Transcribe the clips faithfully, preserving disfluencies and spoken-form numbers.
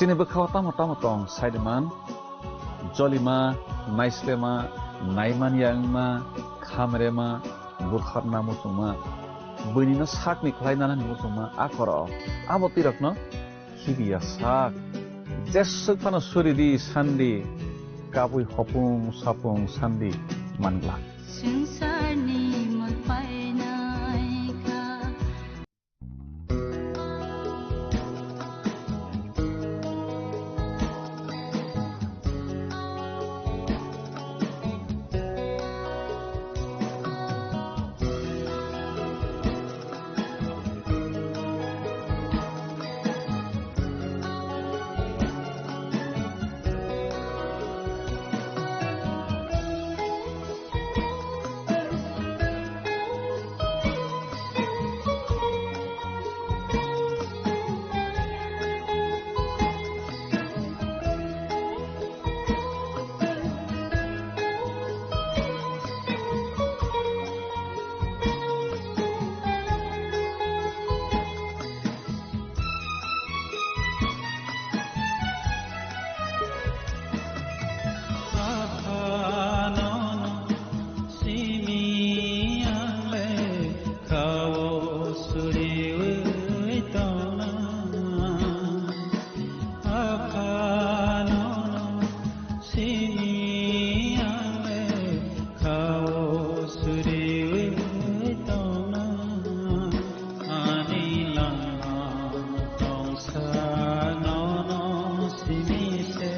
Chini bwkhao tamo tamo tong, saiman, jolima, naislema, naimanya wngma, khamrema, butharna muchungma, buinino sakni khlai nanani muchungma, a khoro abo twirakno khibiya sak. Jeswk phano suri di sandi, kabui hopung sapung sandi manglak. Swngcharni mol painai kha. Sini ang le khao suriwi tongna, ani langma tongsa nono sini se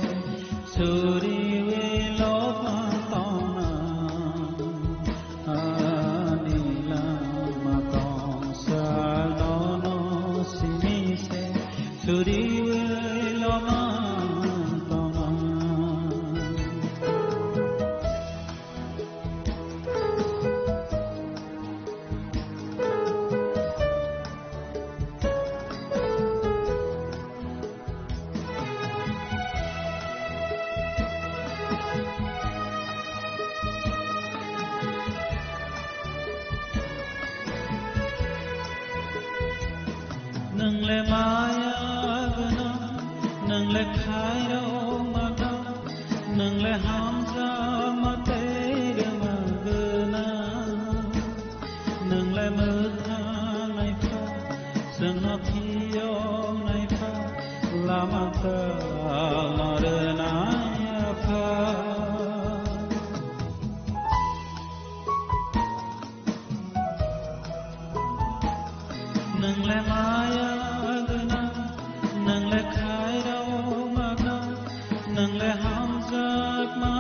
suriwi lokma tongna. Ani langma tongsa nono sini se suriwi lokma tongna. Nwng le maya gwnang, nwng le khairokma tong, nwng le hamjakma tei rwma gwnang. Nwng le mwthang naipha, chwngno phiyok naipha, lama ta ma rwnai apha. Nwng le maya gwnang, nwng le khairokma tong, nwng le hamjakma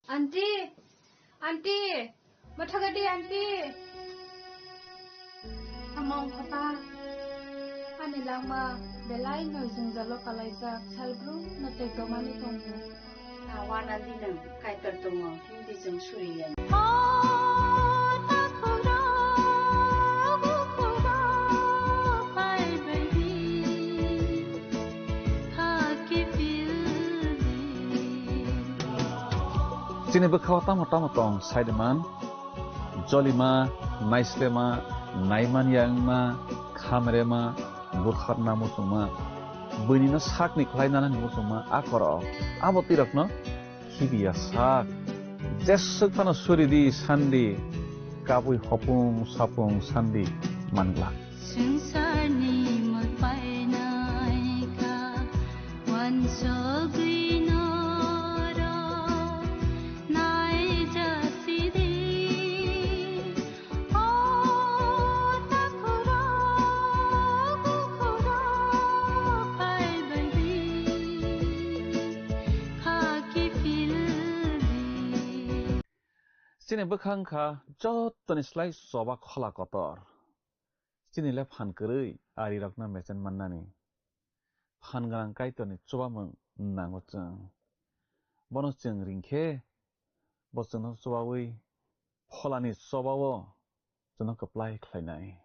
Aunty, aunty, mathagadi aunty. Among papa, ani langma belai no jwngjalo kalaijak, salbrum no tei tomani tongo. Nawa nandi nang kaitor tongo, hindi jwng suriya. Chini bwkhao tamo tamo tong, saiman, jolima, naislema, naimanya wngma, khamrema, butharna muchungma, buinino sakni khlai nanani muchungma, a korok, abo twi rokno khibiya sak. Jeswk phano suri di, san di, kabui hopung sapung san di man glak. Swngcharni mol painai kha, uansugwi norok naijasi di. O takhurok, bukhurok phaibai di, kha kiphil di. Chini bwkhang kha jottoni slai choba khola kotor. Chini le phan kwrwi arirokno mechen mannani. Phan gwnang Kaitorni chubamung nango chwng. Bono chwng ring khe, bo chwngno chubaui pholani chobao chwngno kwplai khlainai.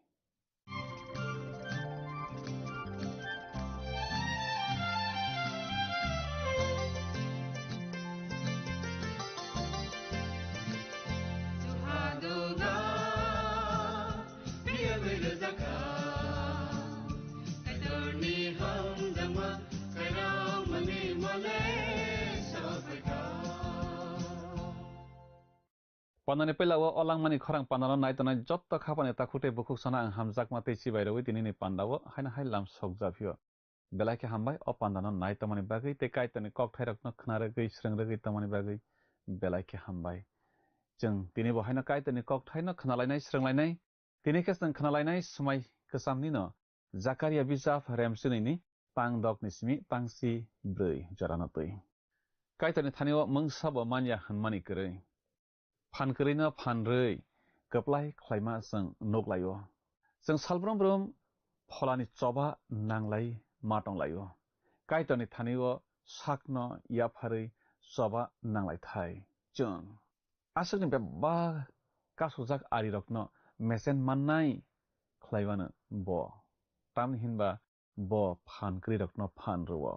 Pandani puila o langmani khorang pandano nai tongnai jotto khapani takhuk tei bukhuk sana ang hamjakma tei chibai rwui tinini pandao haino hai lam sokjaphio. Belai khe hambai o pandano nai tongmani bagwi tei Kaitorni kokthairokno khna rwgwi, srwng rwgwi tongmani bagwi belai khe hambai. Chwng tini bo haino Kaitorni kokthaino khnalainai, srwnglainai. Tini khe chwng khnalainai swmai kwchamnino Jakaria bijap remswnwini tang dokni simi tang si brwi jorano twi. Kaitorni thani-o mungsa bo manya hwnmani kwrwi. Phan kwrwino phan rwi kwplai khlaima chwng nuk lai-o. Chwng salbrum brum pholani choba nanglai ma tong lai-o. Kaitorni thani-o sakno yapharwi choba nanglai thai chwng. Aswkni bebak kasujak arirokno mechen mannai khlaiwano bo. Tamni hinba bo phan kwrwirokno phan rw-o.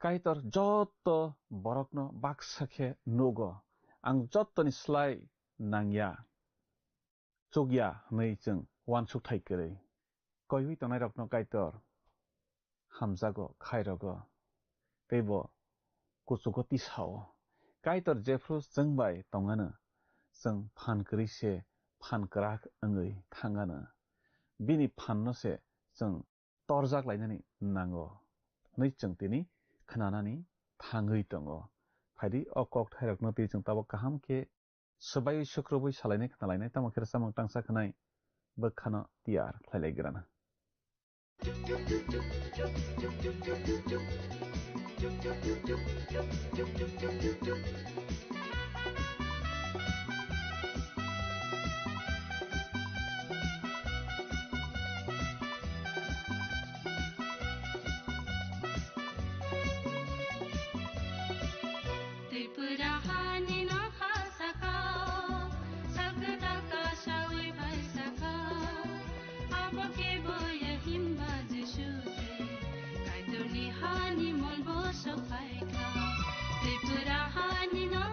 Kaitor jotto borokno baksa khe nugo. Ang jottoni slai nangya, chukya hwnwi chwng uansukthai kwrwi. Koiwi tongnairokno Kaitor hamjago, khairogo, tei bo kuchugo tisao. Kaitor jephru chwng bai tongano, chwng phan kwrwi se phan kwrak wngwi thangano. Bini phanno se chwng torjak lainani nango hwnwi chwng tini khnanani thangwi tongo. Phaidi o kokthairokno twi chwng tabuk kaham khe swbaiwi sukrubwi salainai khnalainai, tamo khe rwchapmung tangsa khwnai bwkhano tiyar khlailaigrana. Tripura hani nokha saka, sakta kasawi bai saka, abo kebo ya himba Jisu se, Kaitorni hani molbo sokhaikha. Tripura hani no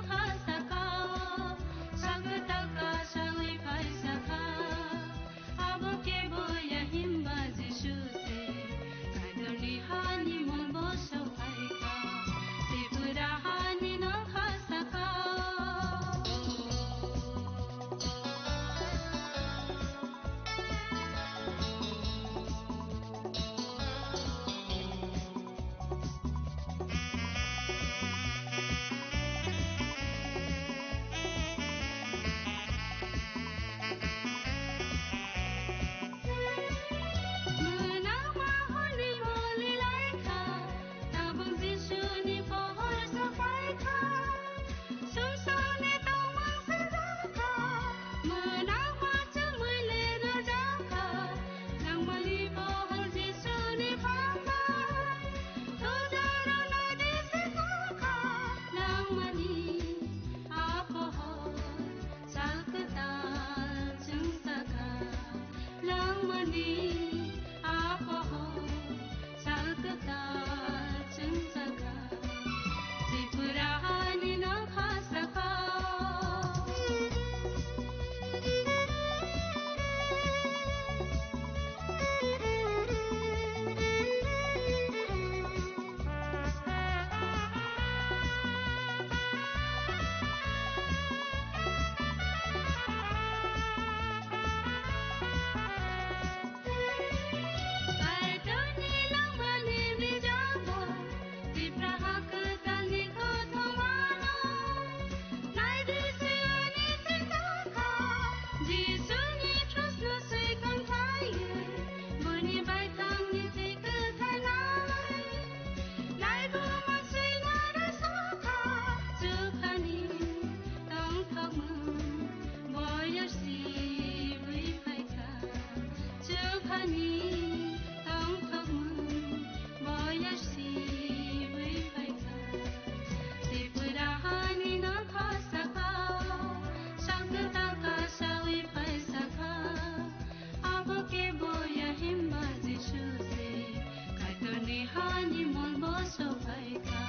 Sopaikha,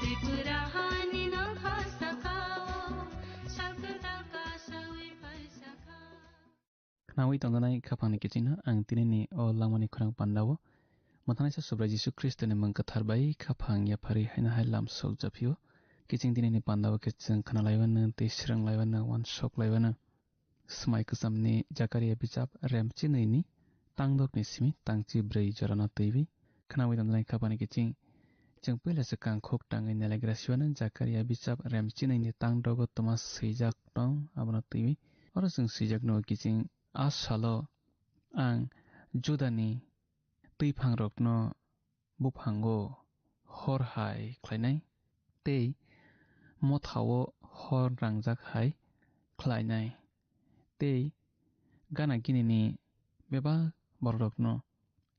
Tripura hani nokha sakao, sakta kasawi paisakha. Khnawi tongjanai khaphangni kichingno ang tinini o langmani khorang pandao mwthangnaisa Subrai Jisu Khristoni mung kwthar bai khaphang yapharwi haino hai lam sok japhio. Kiching tinini pandao khe chwng khnalaiwano tei swrwnglaiwano uansuk laiwano. Swmai kwchamni Jakaria bijap rem chinwini tangdokni simi tangchi bwrwi jorano twiwi khnawi tongjanai khaphani kiching. Chwng puila swkang khuk tangwi nailagra siwano Jakaria bijap rem chinwini tangdogo twma swijak tong abono twiwi. Oro chwng swijak nugo kiching, a salo ang Judani twiphangrokno buphango hor hai khlainai, tei mothao hor rangjak hai khlainai, tei gana ginini bebak bororokno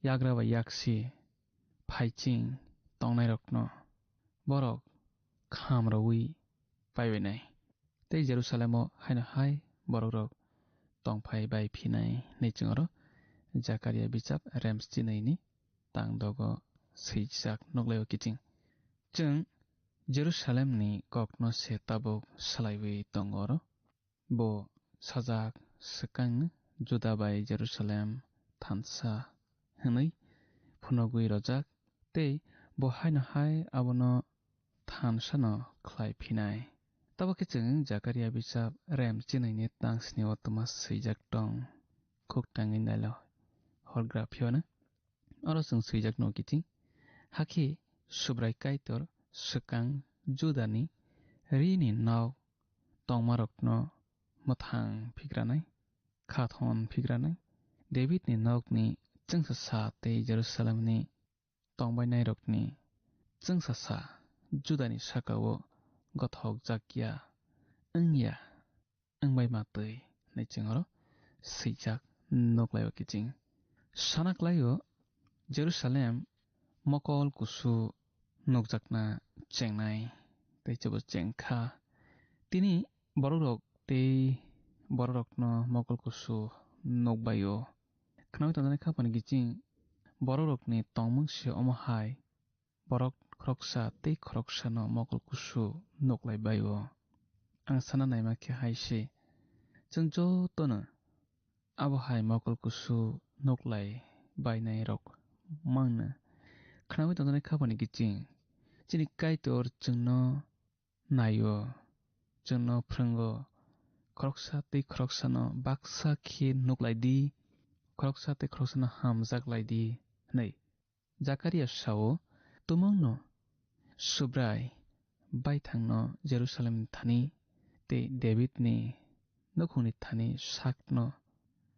yagra bai yaksi phaiching tongnairokno borok kham rwui paibainai. Tei Jerusalemo haino hai borokrok tongphai bai phinai hinwi chwng oro Jakaria bijap rem chinwini tangdogo swijak nuklaio kiching. Chwng Jerusalemni kokno se tabuk salaiwi tongo oro. Bo sajak swkang Juda bai Jerusalem thansa hwnwi phunugwi rwjak, tei bo haino hai abono thansano khlai phinai. Tabo khe chwng Jakaria bijap rem chinwini tangsni o twma swijak tong, khuk tangwi nailo horgra phiyano. Oro chwng swijak nugo kiching, hakhe Subrai Kaitor swkang Judani rini nok tongmarokno mwthang phigranai, khathon phigranai, Davidni nokni chwngsasa tei Jerusalemni tongbainairokni chwngsasa Judani sakao gothokjakya wngya wngbai ma twi hinwi chwng oro swijak nuklaio kiching. Sana klaio Jerusalem mokol kusu nukjakna chengnai tei chebo chengkha. Tini borokrok tei borokrokno mokol kusu nukbaio. Khnawi tongjaknai khaphani kiching borokrokni tongmung se omo hai. Borok khoroksa tei khoroksano mokol kusu nuklai bai-o. Ang sana naima khe hai se, chwng jotono abo hai mokol kusu nuklai bainai rok mangno. Khnawi tongjaknai khaphani kiching chini Kaitor chwngno nai-o, chwngno phrwngo, khoroksa tei khoroksano baksa khe nuklai di, khoroksa tei khoroksano hamjak lai di hwnwi. Jakaria sao, tumungno Subrai baithangno Jerusalemni thani tei Davidni nukhungni thani sakno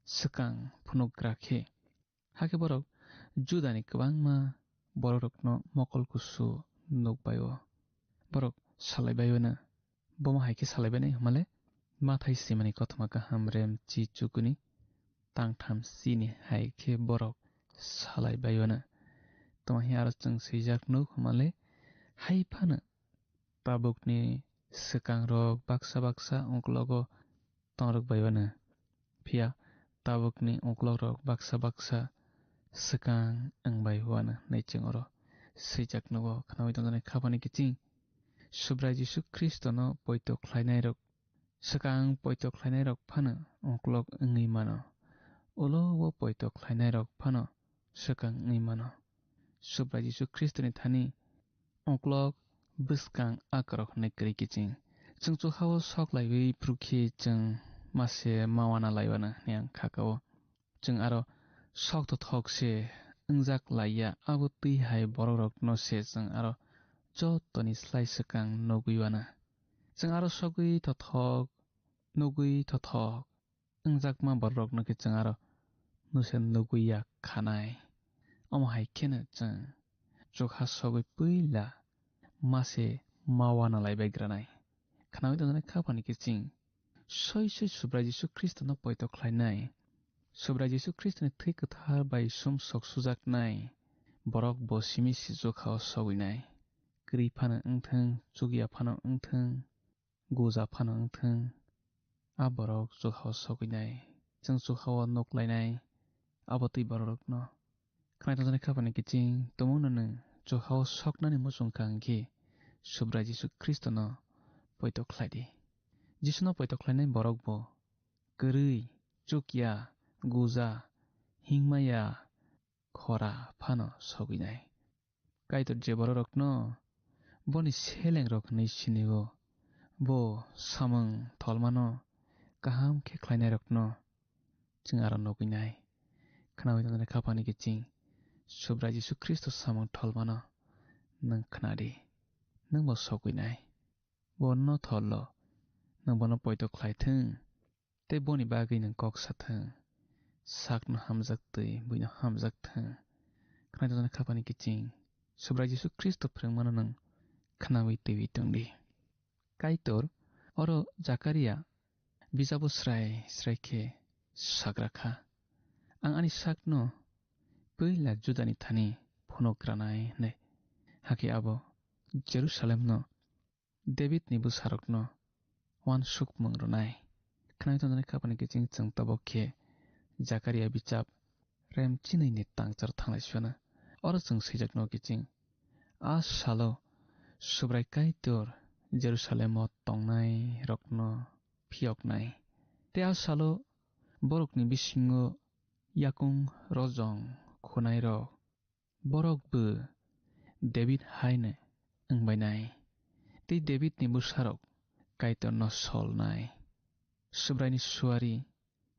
swkang phunukgra khe. Hakhe borok Judani kwbangma borokrokno mokol kusu nukbai-o. Borok salaibai-o no. Bomo hai khe salaibainai hwnmale, Mathai swimani kothoma kaham rem chi chukuni tangtham chini hai khe borok salaibai-o no. Tamo hai aro chwng swijak nuk hwnmale, hai phano tabukni swkangrok baksa baksa uklogo tongrok bai-o no. Phiya tabukni uklokrok baksa baksa swkang wng bai-o no hinwi chwng oro swijak nugo. Khnawi tongjaknai khaphani kiching Subrai Jisu Khristono poito khlainairok, swkang poito khlainairok phano uklok wngwi mano. Ulo o poito khlainairok phano swkang wngwi mano. Subrai Jisu Khristoni thani uklok bwskang akorok hwnwi kwrwi kiching. Chwng chukhao sok laiwi phuru khe chwng mase ma wana laiwano hwnwi ang kha kao. Chwng aro sok tothok se wngjak lai ya, abo twi hai borokrokno se chwng aro jotoni slai swkang nugwi wana. Chwng aro sogwi tothok, nugwi tothok wngjakma bororokno khe chwng aro nusen nugwi ya khanai. Omo hai kheno chwng chukha sogwi puila mase ma wana lai bai granai. Khnawi tongjaknai khaphani kiching soi soi Subrai Jisu Khristono poito khlainai. Subrai Jisu Khristoni thwi kwthar bai sum sok sujaknai borok bo simi si chukhao sogwinai. Kwrwi phano wngthwng, chukya phano wngthwng, goja phano wngthwng, a borok chukhao sogwinai, chwng chukhao nuk lainai, abo twi bororokno. Khwnai tongjaknai khaphani kiching tumungno nwng chuhao soknani muchung kha hwnkhe Subrai Jisu Khristono poito khlai di. Jisuno poito khlainai borok bo kwrwi, chukya, guja, hingmaya, khora phano sogwinai. Kaitor je bororokno boni selengrok hwnwi sinio, bo samung tholmano kaham khe khlainairokno chwng aro nugwinai. Khnaui tongnai khaphani kiching Subrai Jisu Khristo samung tholmano nwng khnadi, nwng bo sogwinai. Bo no thollo, nwng bono poito khlai thung. Tei boni bagwi nwng kok sa thung. Sakno hamjak twi buino hamjak thung. Khwnai tongjaknai khaphani kiching Subrai Jisu Khristo phrwngmano nwng khnaui twiwi tongdi. Kaitor oro Jakaria bijabo srai srai khe sagra kha, "Ang ani sakno puila Judani thani phunuk ranai," hwnwi. Hakhe abo Jerusalemno Davidni bwsarokno uansukmung rwnai. Khwnai tongjaknai khaphani kiching chwng tabuk khe Jakaria bijap rem chinwini tangchar thanglai siyano. Oro chwng swijak nugo kiching, "A salo Subrai Kaitor Jerusalemo tongnairokno phiyoknai. Tei a salo borokni bisingo yakung rojong khunairok, borok bo David haino wngbainai, tei Davidni bwsarok Kaitorno solnai. Subraini suari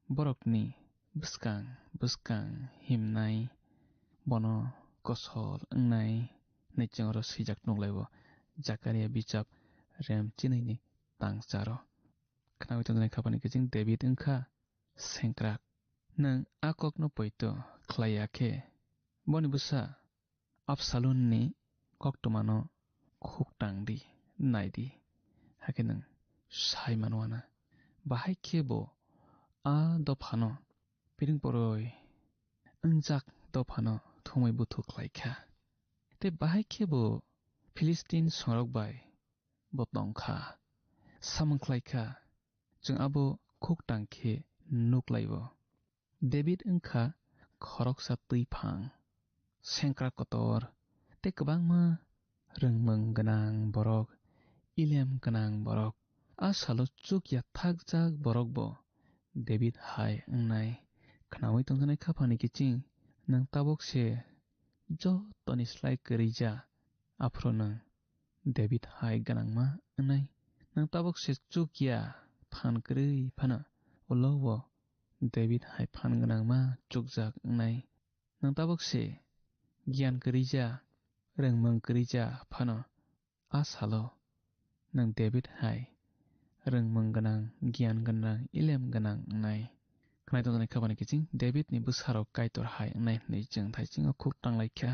borokni bwskang bwskang himnai, bono kosol wngnai," hwnwi chwng oro swijak nuklaio Jakaria bijap rem chinwini tangcharo. Khnaui tongjaknai khaphani kiching David wngkha sengkrak. Nwng a kokno poito khlai ya khe, boni bwsa Absalomni koktwmano khuk tang di, nai di, hakhe nwng sai mano uana. Bahai khe bo a dophano piring poroi wngjak dophano thumwi buthu khlai kha. Tei bahai khe bo Philistin songrok bai bo tong kha. Samung khlai kha, chwng abo khuk tang khe nuk lai-o. David wng kha khoroksa twi phang, sengkrak kotor, tei kwbangma rwngmung gwnang borok, ilem gwnang borok. A salo chuk ya thakjak borok bo David hai wngnai. Khnaui tongjaknai khaphani kiching, nwng tabuk se jotoni slai kwrwi ja, aphuru nwng David hai gwnangma wngnai. Nwng tabuk se chuk ya phan kwrwi phano ulo o David hai phan gwnangma chukjak wngnai. Nwng tabuk se giyan kwrwi ja, rwngmung kwrwi ja phano a salo nwng David hai rwngmung gwnang, giyan gwnang, ilem gwnang wngnai. Khwnai tongjaknai khabani kiching Davidni bwsarok Kaitor hai wngnai hwnwi chwng thaisingo khuk tanglai kha.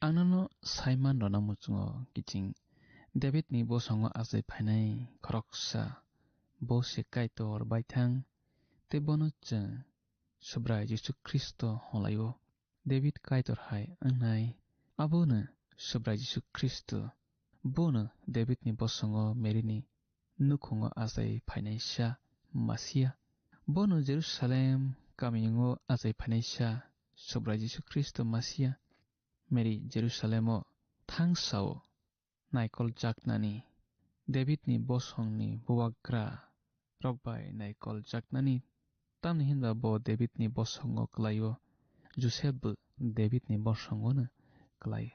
Ang nono sai man rwna muchungo kiching Davidni bosongo achai phainai khoroksa, bo se Kaitor baithang, tei bono chwng Subrai Jisu Khristo hwnlai-o. David Kaitor hai wngnai, abono Subrai Jisu Khristo. Bono Davidni bosongo Marini nukhungo achai phainaisa Masia. Bono Jerusalem kamiyungo achai phainaisa Subrai Jisu Khristo Masia. Mary Jerusalemo thangsao naikol jaknani, Davidni bosongni bubagra rok bai naikol jaknani, tamni hinba bo Davidni bosongo kwlai-o, Joseph bo Davidni bosongono kwlai.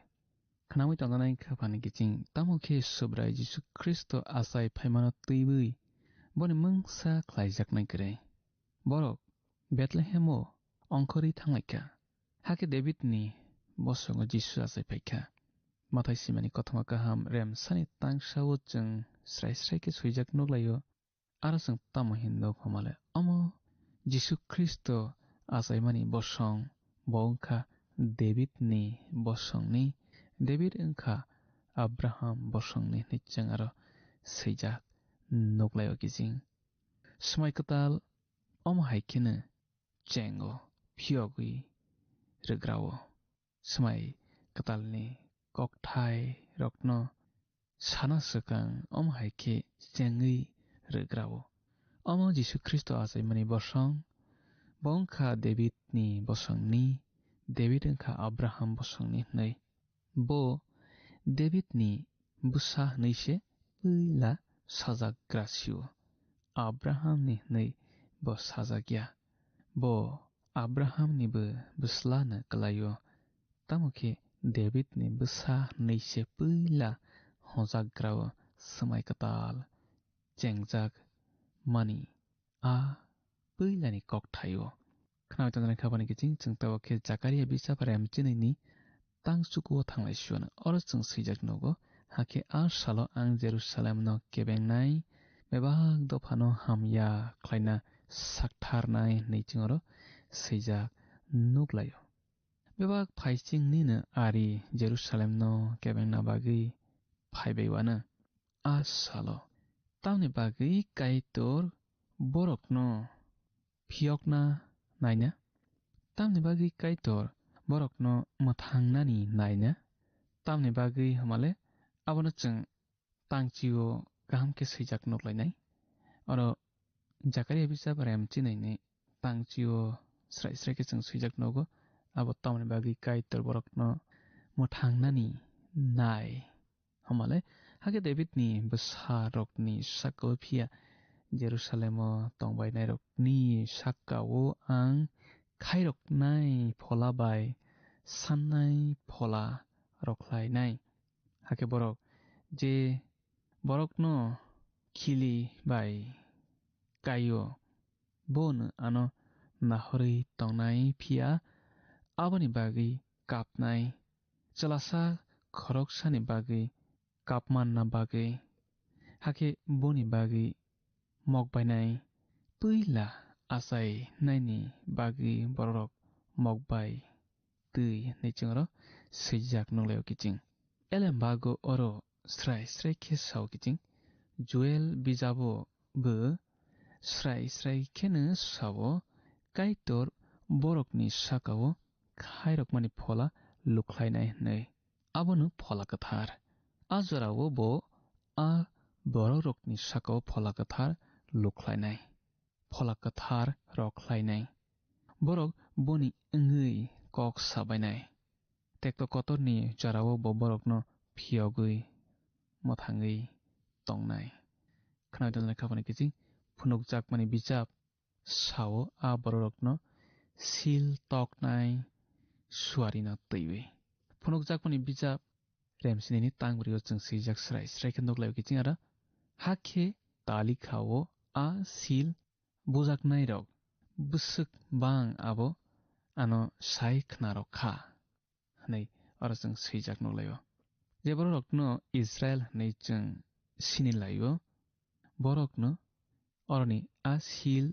Khnaui tongjaknai khaphani kiching, tamo khe Subrai Jisu Khristo achai phaimano twiwi boni mungsa khlaijaknai kwrwi. Borok Bethlehemo ongkhorwi thanglaikha, hakhe Davidni bosongo Jisu achai phaikha. Mathai simani kothoma kaham remsani tangsao chwng srai srai khe swijak nuklaio. Aro chwng tamo hin nuk homale, omo Jisu Khristo achaimani bosong, bo wngkha Davidni bosongni, David wngkha Abraham bosongni hwnwi chwng aro swijak nuklaio kiching. Swmai kwtal omo hai kheno chengo, phiyogwi rwgrao. Swmai kwtalni kokthai rokno sana swkang omo hai khe chengwi rwgrao. Omo Jisu Khristo achaimani bosong, bo wngkha Davidni bosongni, David wngkha Abraham bosongni hwnwi. Bo Davidni bwsa hwnwi se puila sajakgra sio, Abrahamni hwnwi bo sajak ya. Bo Abrahamnibo bwslano kwlaio, tamo khe Davidni bwsa hwnwi se puila hojakgrao swmai kwtal chengjak mani a puilani kokthaio. Khnawi tongjaknai khabani kiching chwng tabuk khe Jakaria bisap rem chinini tang chukuo thanglai suano. Oro chwng swijak nugo, hakhe a salo ang Jerusalemno kebengnai, bebak dophano hamya khlaina saktharnai hwnwi chwng oro swijak nuklaio. Bebak phaiching nini ari Jerusalemno kebengna bagwi phaibai uano a salo. Tamni bagwi Kaitor borokno phiyokna naina? Tamni bagwi Kaitor borokno mwthangnani naina? Tamni bagwi hwnmale abono chwng tangchio kaham khe swijak nuklainai. Oro Jakaria bisap rem chinaini tangchio srai srai khe chwng swijak nugo, abo tamni bagwi Kaitor borokno mwthangnani nai. Hwnmale, hakhe Davidni bwsarokni saka-o phiya Jerusalemo tongbainairokni saka-o ang khairoknai phola bai sannai phola rwkhlainai. Hakhe borok je borokno khili bai kai-o, bono ano nahorwi tongnai phiya aboni bagwi kapnai, chwlasa khoroksani bagwi kapmanna bagwi. Hakhe boni bagwi mokbainai puila achainaini bagwi bororok mokbai twi hwnwi chwngno swijak nukhlaio kiching. Elembago oro srai srai khe sao kiching. Joel bijabo bo srai srai kheno sao, Kaitor borokni saka-o khairokmani phola lukhlainai hwnwi. Abono phola kwthar. A jorao bo a borokrokni saka-o phola kwthar lukhlainai. Phola kwthar rok khlainai. Borok boni wngwi kok sabainai. Tekto kotorni jorao bo borokno phiyogwi mwthangwi tongnai. Khwnai dal lekha bani kiching phunukjakmani bijap sao a bororokno sil toknai suarino twiwi. Phunukjakmani bijap remsinini tangrio chwng swijak srai srai khe nuklaio kiching aro hakhe talikha-o a sil bujaknairok bwswk bang abo ano sai khwnarok kha, hwnwi oro chwng swijak nukhlaio. Je bororokno Israel hwnwi chwng sinilaio, borokno oroni a sil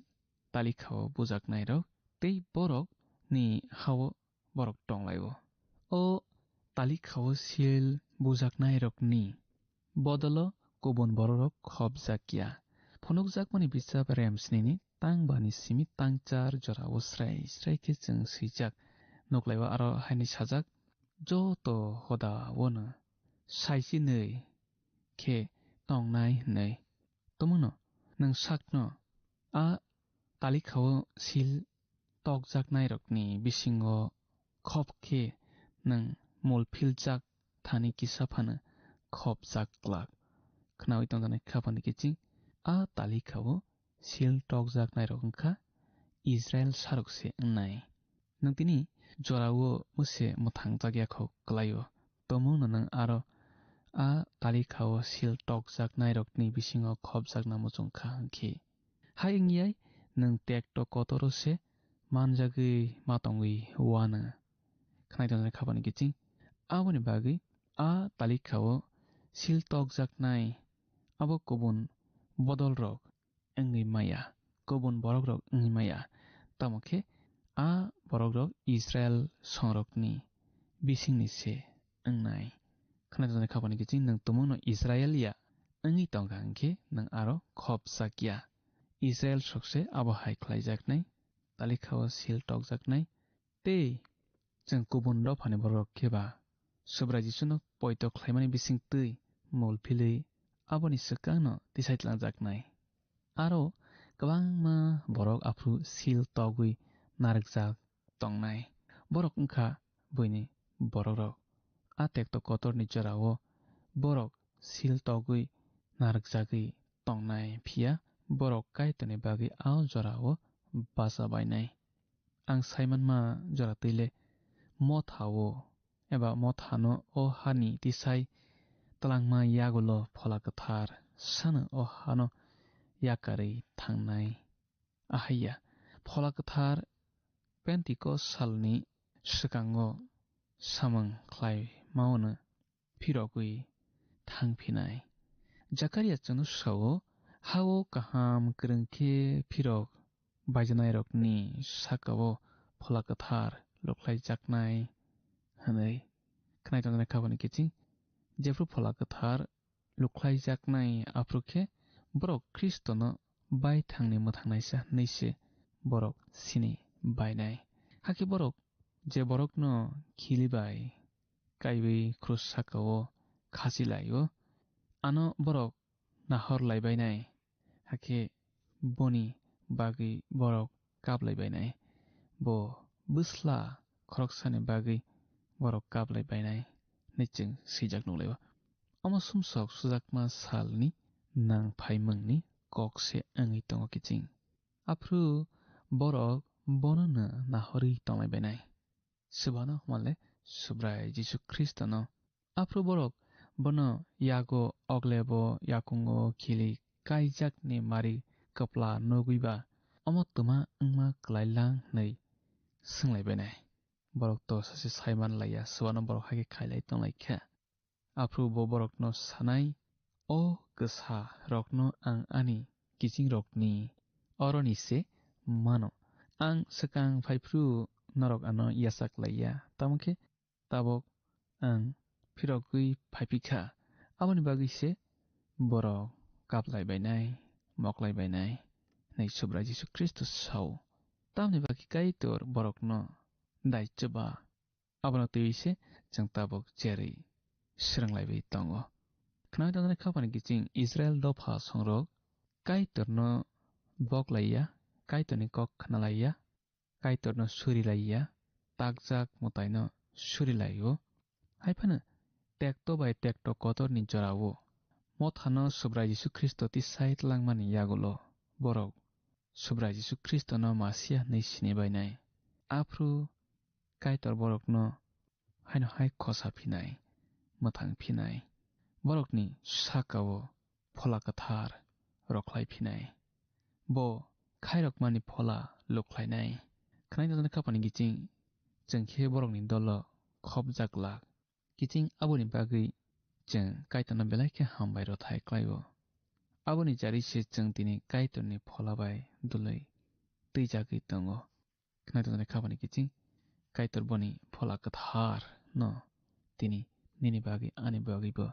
talikha-o bujaknairok tei borokni ha-o borok tonglaio. O talikha-o sil bujaknairokni bodolo kubun bororok khopjak ya. Phunukjakmani bijap remsinini tangbani simi tangchar jorao srai srai khe chwng swijak nuklaio, aro haini sajak, joto hoda-ono saichinwi khe tongnai hwnwi. Tumungno nwng sakno a talikha-o sil tokjaknairokni bisingo khop khe nwng mul philjak thani kisa phano khopjak glak. Khnaui tongjaknai kha phano kiching a talikha-o sil tokjaknairok wngkha Israil sarok se wngnai. Nwng tini jorao mose mwthangjakya kho kwlaio. Tumungno nwng aro a talikha-o sil tokjaknairokni bisingo khopjakna muchung kha hwnkhe, hai wngyai nwng tekto kotoro se manjagwi ma tongwi uanw. Khwnai tongjaknai kha phano kiching. Aboni bagwi a talikha-o sil tokjaknai abo kubun bodolrok wngwi maya, kubun borokrok wngwi maya. Tamo khe a borokrok Israil songrokni bisingni se wngnai. Khwnai tongjaknai kha phano kiching, nwng tumungno Israil ya wngwi tongkha hwnkhe nwng aro khopjak ya. Israil sokse abo hai khlaijaknai, talikha-o sil tokjaknai, tei chwng kubun dophani borok khe ba Subrai Jisuno poito khlaimani bising twi mul philwi aboni swkangno tisai tlangjaknai. Aro kwbangma borok aphuru sil togwi narwkjak tongnai. Borok wngkha buini borokrok. a tekto kotorni jorao borok sil togwi narwkjagwi tongnai, phiya borok Kaitorni bagwi a jorao bacha bainai. Ang saimanma jora twi le mothao eba mothano o hani tisai twlangma yagulo Phola Kwthar sano o hano yakarwi thangnai. Ahaiya, Phola Kwthar Pentikos salni swkango samung khlai maono phirogwi thang phinai. Jakaria chwngno sao, hao kaham kwrwng khe phirok baijanairokni sakao Phola Kwthar lukhlaijaknai hwnwi. Khwnai tongjaknai khabani kiching, jephru Phola Kwthar lukhlaijaknai aphuru khe borok Khristono baithangni mwthangnaisa hwnwi se borok sini bainai. Hakhe borok je borokno khili bai kaiwi krus sakao khasi lai-o, ano borok nahor lai bainai, hakhe boni bagwi borok kap lai bainai, bo bwsla khoroksani bagwi borok kap lai bainai hwnwi chwng swijak nuk lai-o. Omo sumsok sujakma salni nang phaimungni kok se wngwi tongo kiching. Aphuru borok bonono nahorwi tong lai bainai. Swbano hwnmale Subrai Jisu Khristono. Aphuru borok bono yago oglebo yakungo khili kaijakni mari kwpla nugwi ba, omo twma wngma kwlai lang hwnwi swng lai bainai. Borok to sachi sai man laiya, swbano borok hai khe khailai tong lai kha. Aphuru bo borokno sanai, o kwsa rokno ang ani kiching rokni oroni se mano. Ang swkang phaiphru norok ano yachak laiya, tamo khe tabok ang phirogwi phaiphi kha. Aboni bagwi se borok kap lai bainai, mok lai bainai, hwnwi Subrai Jisu Khristo sao. Tamni bagwi Kaitor borokno dai chuba. Abono twiwi se chwng tabuk cherwi swrwng laiwi tongo. Khwnai tongjaknai kha phani kiching Israel dopha songrok Kaitorno bok laiya, Kaitorni kok khna laiya, Kaitorno suri laiya, takjak mwtaino suri lai-o. Hai phano tekto bai tekto kotorni jora-o mothano Subrai Jisu Khristo tisai tlangmani yagulo borok Subrai Jisu Khristono Masia hwnwi sini bainai. Aphuru Kaitor borokno haino hai khosa phinai, mwthang phinai, borokni saka-o Phola Kwthar rwkhlai phinai. Bo khairokmani phola lukhlainai. Khwnai tongjaknai kha phani kiching chwng khe borokni dolo khopjak glak. Kiching aboni bagwi chwng Kaitorno belai khe hambai rwthai klai-o. Aboni jari se chwng tini Kaitorni phola bai dului twijagwi tongo. Khwnai tongjaknai kha phani kiching Kaitor boni Phola Kwthar no tini nini bagwi ani bagwi bo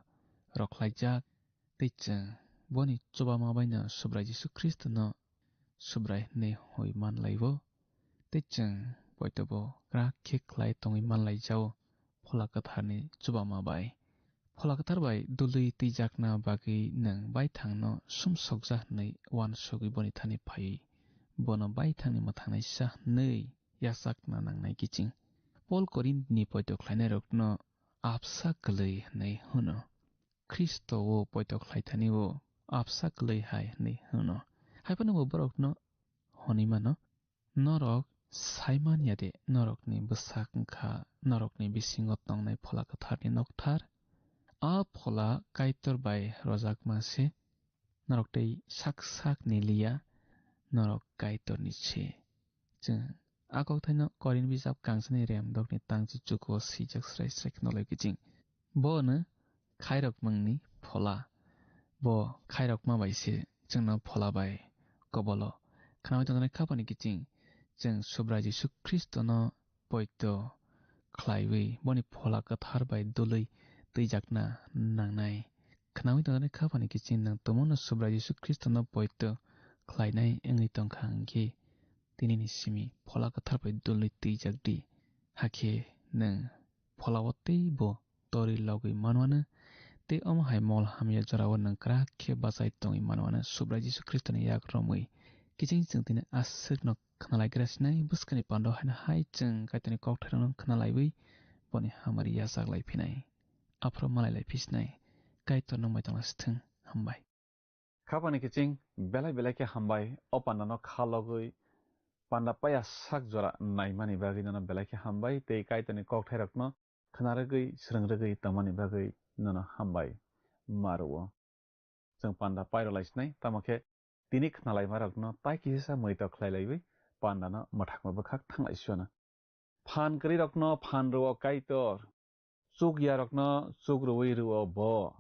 rwkhlaijak, tei chwng boni chubama bai no Subrai Jisu Khristo no Subrai hwnwi hoi man lai-o, tei chwng poito bo kwrak khe khlai tongwi man lai jao Phola Kwtharni chubama bai. Phola Kwthar bai dului twijakna bagwi nwng baithangno sumsokja hwnwi uansugwi boni thani phaiwi bono baithangni mwthangnaisa hwnwi yachakna nangnai kiching. Pol Korinthni poito khlainairokno apsa kwlwi hwnwi hwno. Khristo-o poito khlaithani-o apsa kwlwi hai hwnwi hwno. Hai phano bo borokno hwnwi mano, norok sai man ya de, norokni bwsak wng kha norokni bisingo tongnai Phola Kwtharni nokthar. A phola Kaitor bai rojakma se, norok tei sak sak ni liya, norok Kaitorni se. Chwng a kokthaino Korin bijap kangsani remdokni tangchi chukuo swijak srai srai kheno lai kiching. Bo hwno khairokmungni phola. Bo khairokma bai se chwngno phola bai kobolo. Khnaui tongjaknai kha phani kiching chwng Subrai Jisu Khristono poito khlaiwi boni Phola Kwthar bai dului twijakna nangnai. Khnaui tongjaknai kha phani kiching nwng tumungno Subrai Jisu Khristono poito khlainai wngwi tongkha hwnkhe, tinini simi Phola Kwthar bai dului twijak di. Hakhe nwng pholao tei bo torwi logwi manwano, tei omo hai mol hamya jorao nwng kwrak khe bachai tongwi manwano Subrai Jisu Khristoni yak romwi. Kiching chwng tini aswkno khnalaigra sinai, bwskani pando haino hai chwng Kaitorni kokthairokno khnalaiwi boni hamari yachak lai phinai. Aphuru malai lai phisnai, Kaitor nwng bai tongna sithwng. Hambai. Khapani kiching belai belai khe hambai, o pandano kha logwi panda paya sak jora naimani bagwi nono belai khe hambai, tei Kaitorni kokthairokno khna rwgwi, srwng rwgwi tongmani bagwi nono hambai ma rwo. Chwng panda pairo laisinai, tamo khe tini khnalaimarokno tai kisa muitok khlai laiwi pandano mwthakma bwkhak thang lai sio no. Phan kwrwirokno phan rwo Kaitor, chuk yarokno chuk rwui rwo bo.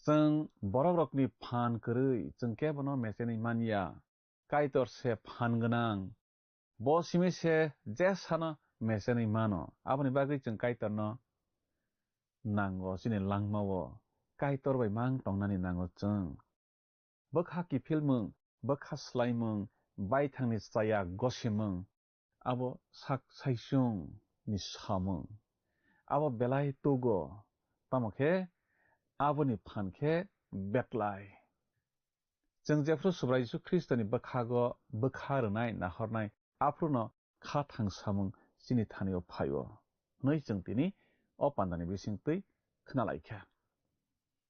Chwng borokrokni phan kwrwi chwng kebono mechenwi man ya. Kaitor se phan gwnang. Bo simi se jesano mechenwi mano. Aboni bagwi chwng Kaitorno nango, chini langmao Kaitor bai mang tongnani nango chwng. Bwkha kiphilmung, bwkha swlaimung, baithangni chaya gosimung, abo sak saichung ni samung. Abo belai tugo, tamo khe aboni phan khe beklai. Chwng jephru Subrai Jisu Khristoni bwkhago bwkha rwnai, nahornai, aphruno kha thang samung chini thanio phaio, hwnwi chwng tini o pandani bisingtwi khna lai kha.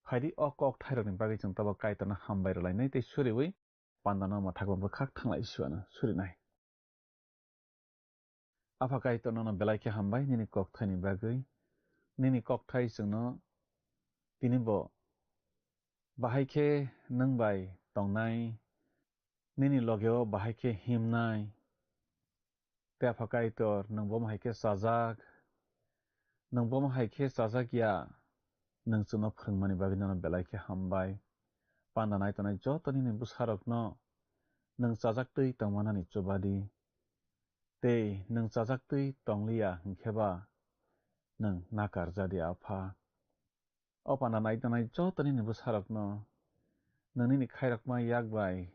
Phaidi o kok thairokni bagwi chwng tabok Kaitorno hambai rwlainai tei suriui pandano mwthakma bwkhak thanglai siwano surinai. Apha Kaitor, nono belai khe hambai nini kokthaini bagwi. Nini kokthai chwngno tini bo bahai khe nwng bai tongnai, nini logeo bahai khe himnai. Tei Apha Kaitor, nwng bomo hai khe chajak, nwng bomo hai khe chajak ya, nwng chwngno phwrwngmani bagwi nono belai khe hambai. Panda nai tongnai joto nini bwsarokno nwng chajak twi tongmanani chuba di. Tei nwng chajak twi tongliya hwnkhe ba nwng nakar ja di, Apha. O panda nai tongnai joto nini bwsarokno nwng nini khairokma yak bai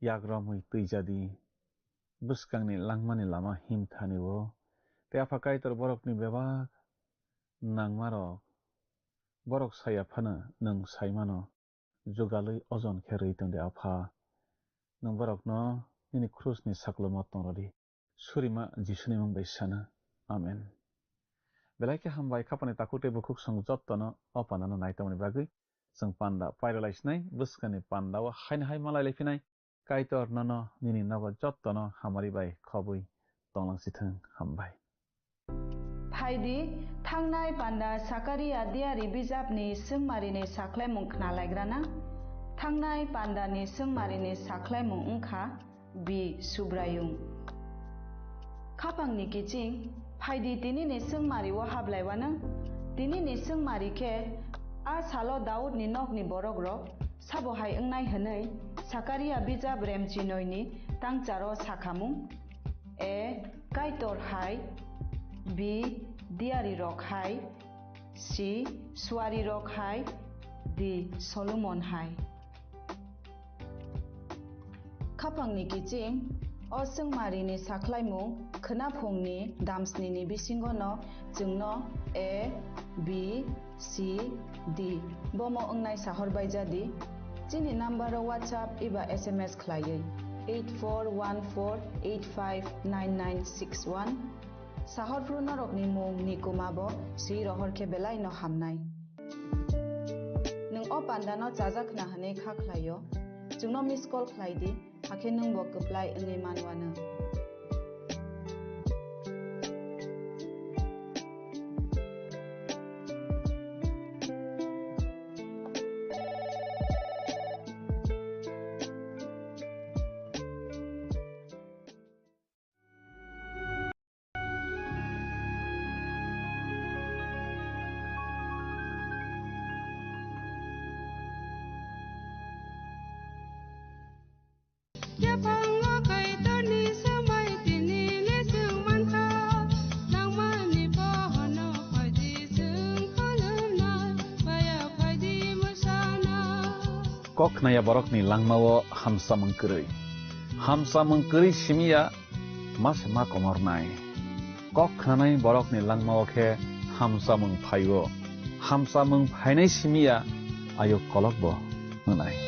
yak romwi twijadi, bwskangni langmani lama himthani-o. Tei Apha Kaitor, borokni bebak nangmarok, borok saya phano nwng saimano jugalwi ojon khe rwi tongdi, Apha. Nwng borokno nini krusni saklomo tongrwdi. Surima Jisuni mung bai sana. Amen. Belai khe hambai, khapani takhuk tei bukhuk song jottono o pandano nai tongmani bagwi chwng panda pairalai sinai, bwskangni pandao haino hai malai lai phinai. Kaitor nono nini nogo jottono hamari bai khobwi tonglang sithwng. Hambai. Phaidi, thangnai panda Sakaria diari bijapni swngmarini sakhlaimung khnalaigrana. Thangnai pandani swngmarini sakhlaimung wngkha B. Subraiyung. Khapangni kiching, phaidi tinini swngmari-o hablaiwanang. Tinini swngmari khe, a salo Daudni nokni borokrok sabo hai wngnai hwnwi Sakaria bijap remchinoini tangcharo sakhamung. A. Kaitor hai. B. Diarirok hai. C. Suarirok hai. D. Solomon hai. Khapangni kiching, o swngmarini sakhlaimung khwnaphungni damsnini bisingono chwngno A, B, C, D bomo wngnai sahor baijadi. Chini nambaro WhatsApp eba S M S khlaiwi eight four one four eight five nine nine six one. Sahorphru norokni mung ni kuma bo swi rohor khe belai no hamnai. Nwng o panda no chajak khna hwnwi kha khlaio, chwngno miss call khlai di, hakhe nwng bo kwplai wngwi manwano. Yaphango Kaitorni swmai tini le chwng mankha, nangmani bohono phaidi chwng kholwnai, paya phaidi mwsana. Kok khnaya borokni langmao hamsamung kwrwi. Hamsamung kwrwi simiya ma se ma komornai. Kok khnanai borokni langmao khe hamsamung phaio. Hamsamung phainai simiya ayuk kolokbo hwnai.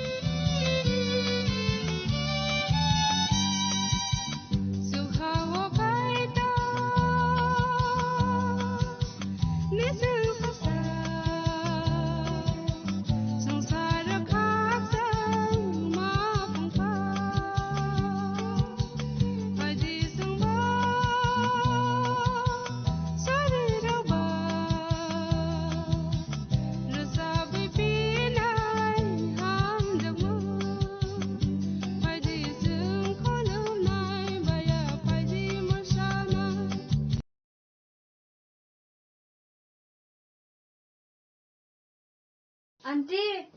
Aunty,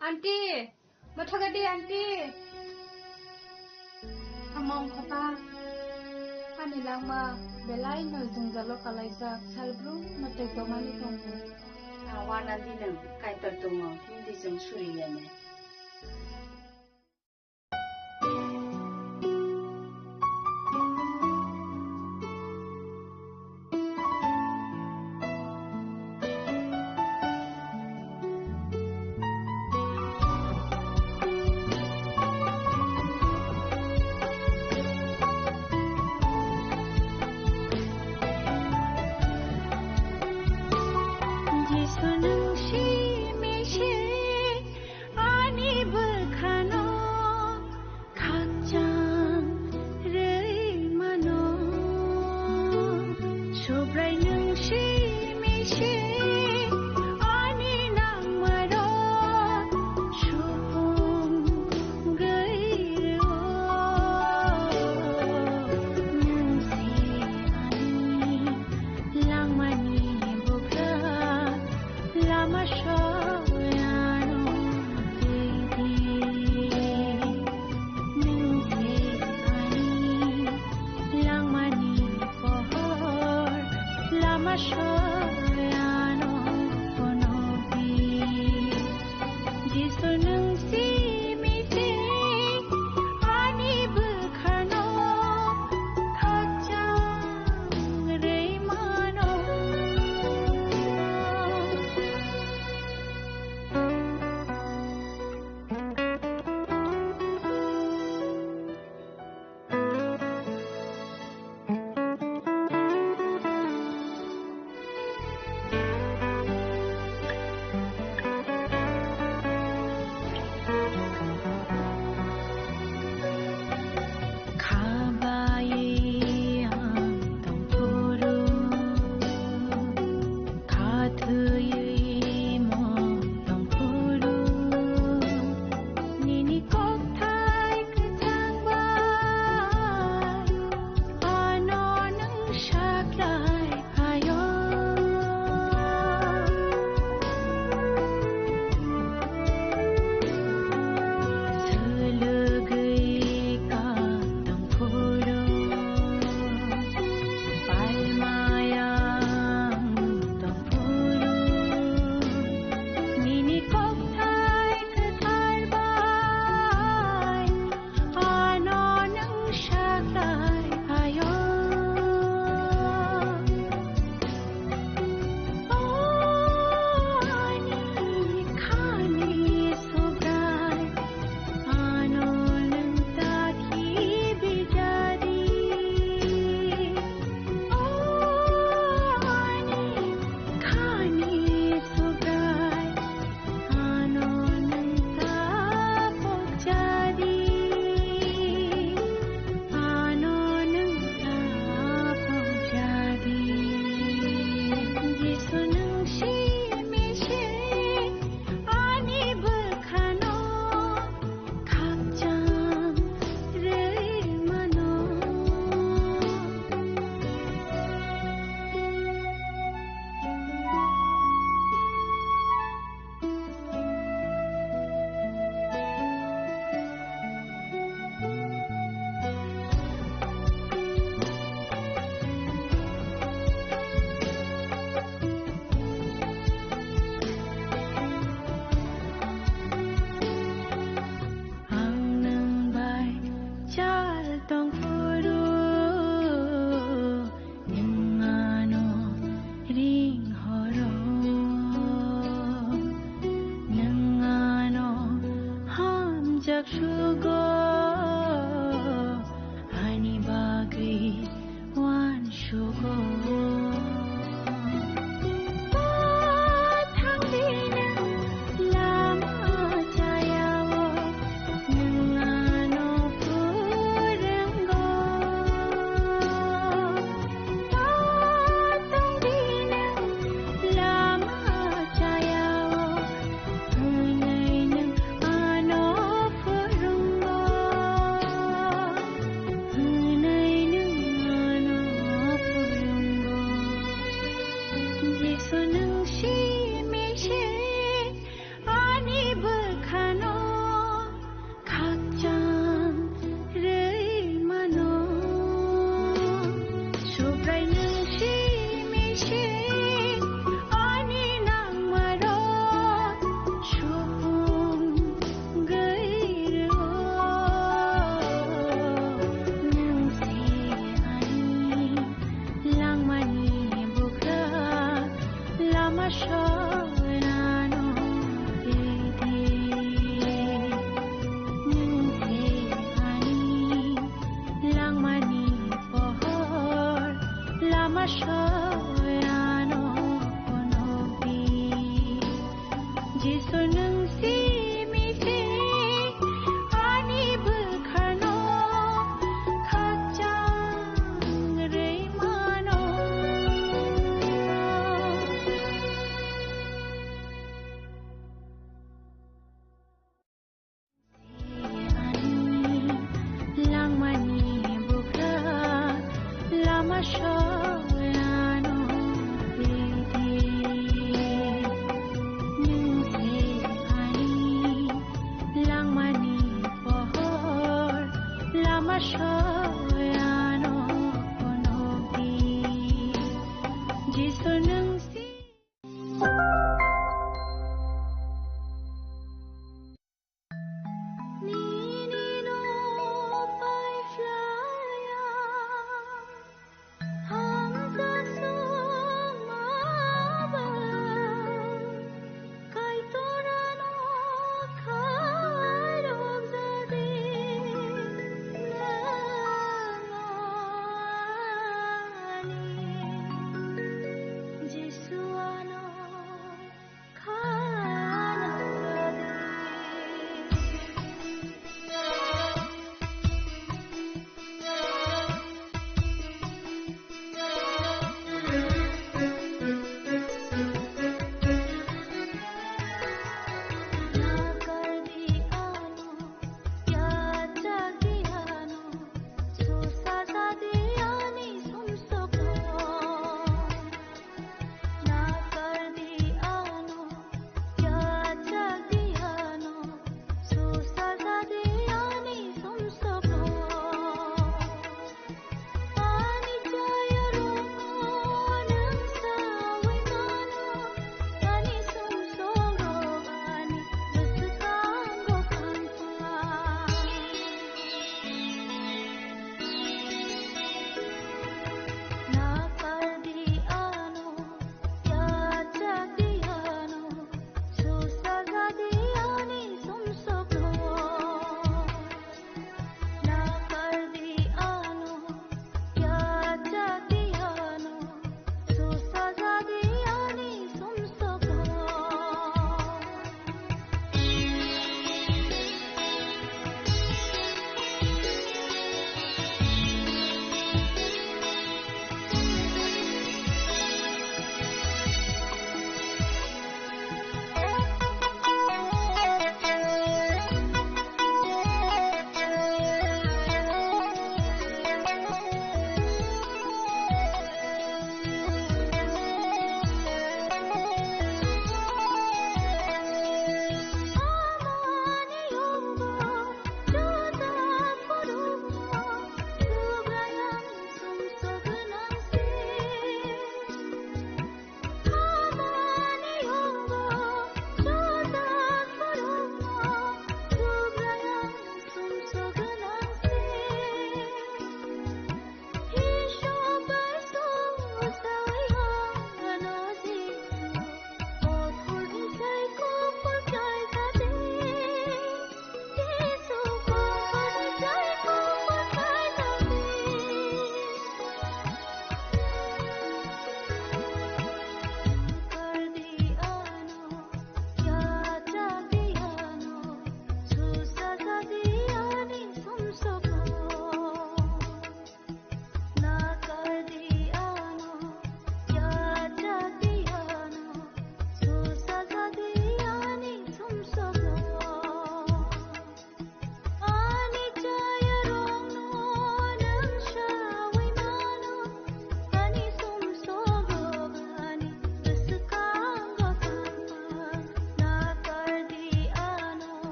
aunty, mothoga di aunty. Among khota, ani langma belai no jwngjalo kalaijak, salbrum no tei tomani tongo. Awa nandi nang kaitor tongo, hindi jong suri yane. Jisu nung simi se ani bwkhano khakchang rwi mano. Subrai nung simi se ani nangmaro supung gwi rwo. Nung se ani langmani bugra lama soyano tei di. Nung se ani langmani pohor lama soyano kono di. Jisu nung simi se ani bwkhano khakchang rwi mano. Khabai ang tongphuru, khathwiwi mo tongphuru, nini kokthai kwchang bai ano nwng saklai phaio. Swlwgwi ka tongphuru, palmayang tongphuru, nini kokthai kwthar bai ano nwng saklai phaio. O ani khani Subrai, ano nwng ta khibi jadi. O ani khani Subrai, ano nwng ta pokjadi, ano nwng ta pokjadi. Jisu nwng simi se ani bwkhano khakchang rwi mano. Ang nwng bai chal tongphuru, nwng ano ring horo, nwng ano hamjak sugo, ani bagwi uansugo. O thangdi nwng lama chayao, nwng ano phwrwngo. O thangdi nwng lama chayao, hwnwi nwng ano phwrwngo.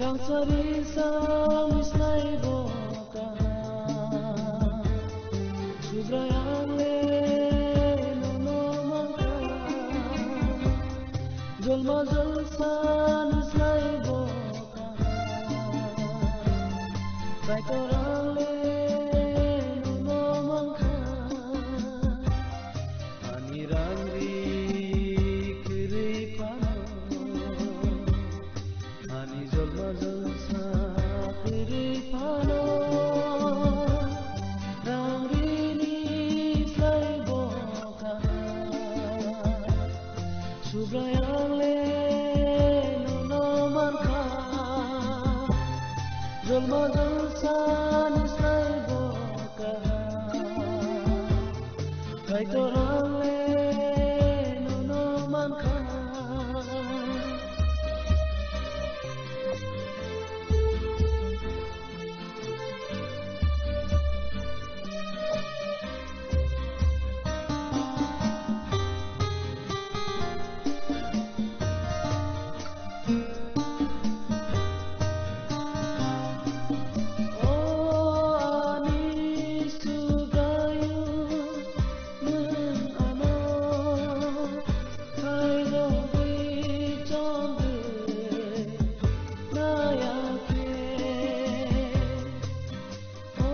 Rangchari sani slai bo kaham. Subrai ang le nono mankha. Jolma jolsani slai bo kaham. Kaitor ang le nono mankha. Ani rang ri kwrwi phano. Ani jolma jolsa kwrwi phano, rang rini slai bo kaham. Subrai ang le nono mankha, jolma jolsani slai bo kaham. Kaitor ang le nono mankha. O ani Subraiyung, nwng ano khairogwi chongwi naiya khe. O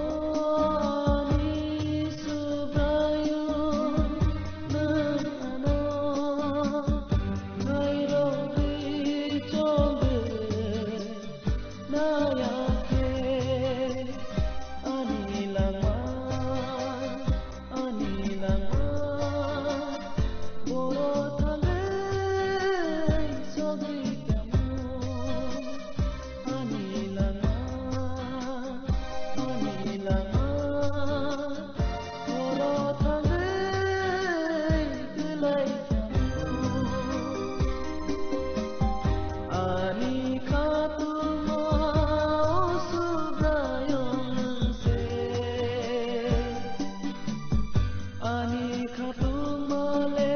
ani Subraiyung, nwng ano khairogwi chongwi naiya khe ani langma, ani langma, boro thangwi sogwi tamo. Ani langma, ani langma, boro thangwi kwlai tamo. Ani khatungma o Subraiyung nwng se. Ani khatungma le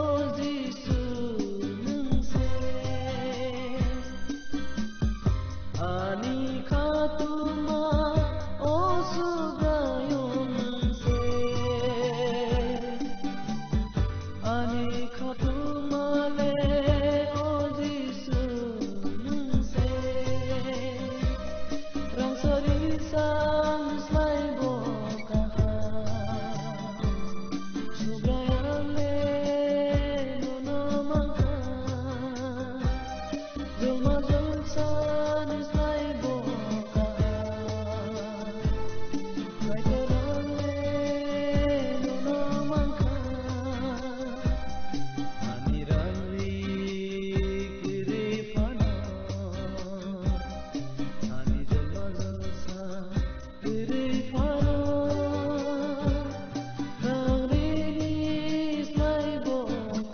o Jisu nwng se. Ani khatungma o Subraiyung nwng se. Ani khatungma le o Jisu nwng se. Rangchari sani slai bo kaham. Subraiyung le nono mankha. Jolma jolsani slai bo kaham. Kaitor ang le nono mankha. Ani rang ri kwrwi phano. Ani jolma jolsa kwrwi phano, rang rini slai bo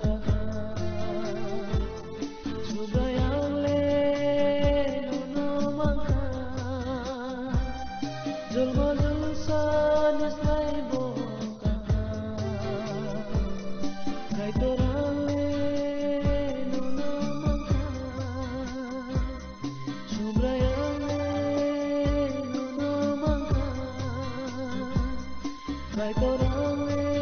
kaham. Subraiyung le nono mankha, jolma jolsani slai bo kaham. Kaitor ang le nono mankha. Subraiyung le nono mankha. Kaitor ang le